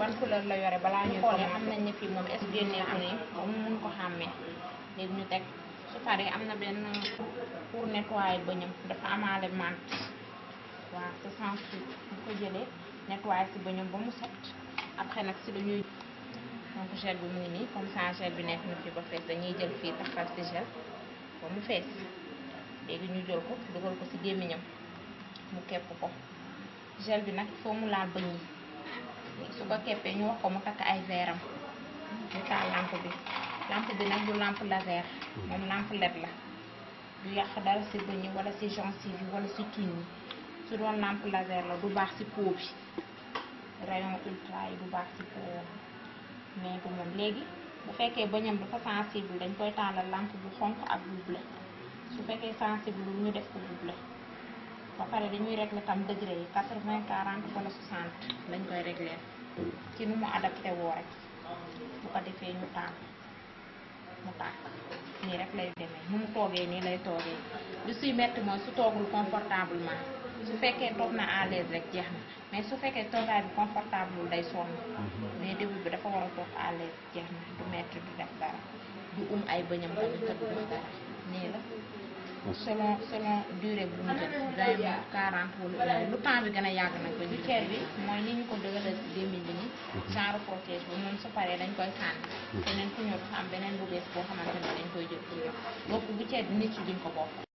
ban couleur la yore balaa ñu xoolee xam nañ ne fii moom est génneeku ni ba mu mun ko xàmmee léegi ñu teg su paree am na benn pour nettoyer bëñam dafa amaale menthe waaw c'est sans sucre bu ko jëlee nettoyer si bëñam ba mu set après nag si dañuy donc gel bi mu ngi nii comme ça gel bi nekk na fi ba fees dañuy jël fii taxal si gel ba mu fees léegi ñu jël ko dugal ko si gémmiñam mu kepp ko gel bi nag il faut mu laal bëñ yi su ko keppee ñu wax ko mu takk ay veeram ñu taal lampe bi nag du lampe laser moom lampe LED la du yàq dara si bëñ yi wala si gencive yi wala si tuñ yi su doon lampe laser la du baax si peau bi rayon ultra yi du baax si peau mais du moom léegi bu fekkee bëñam dafa sensible dañ koy taalal lampe bu xonq ak bu bleu su fekkee sensible lu ñu def ko bu bleu ba pare dañuy régler tam degré yi 80 40 wala 60 lañ koy régler ci nu mu adapté woo rek bu ko defee ñu taal mu tàkk nii rek lay demee nu mu toogee nii lay toogee lu suy metti mooy su toogul confortablement su fekkee toog na à l'aise rek jeex na mais su fekkee toogaay bi confortable day sonn mais début bi dafa war a toog à l'aise jeex na du metti du def dara du ay bëñam tamit te du def dara nii la selon durée bu mu jël 20 40 wala lu temps bi gën a yàgg nag ba ñu ceeb bi mooy ni ñu ko dëgëral ci gémmiñ bi ni genre protège bi moom su paree dañ koy sànni keneen ku ñëw dafa am beneen bu bees boo xamante ne dañ koy jël pour jox donc bu ceeb bi nit ci duñ ko bokk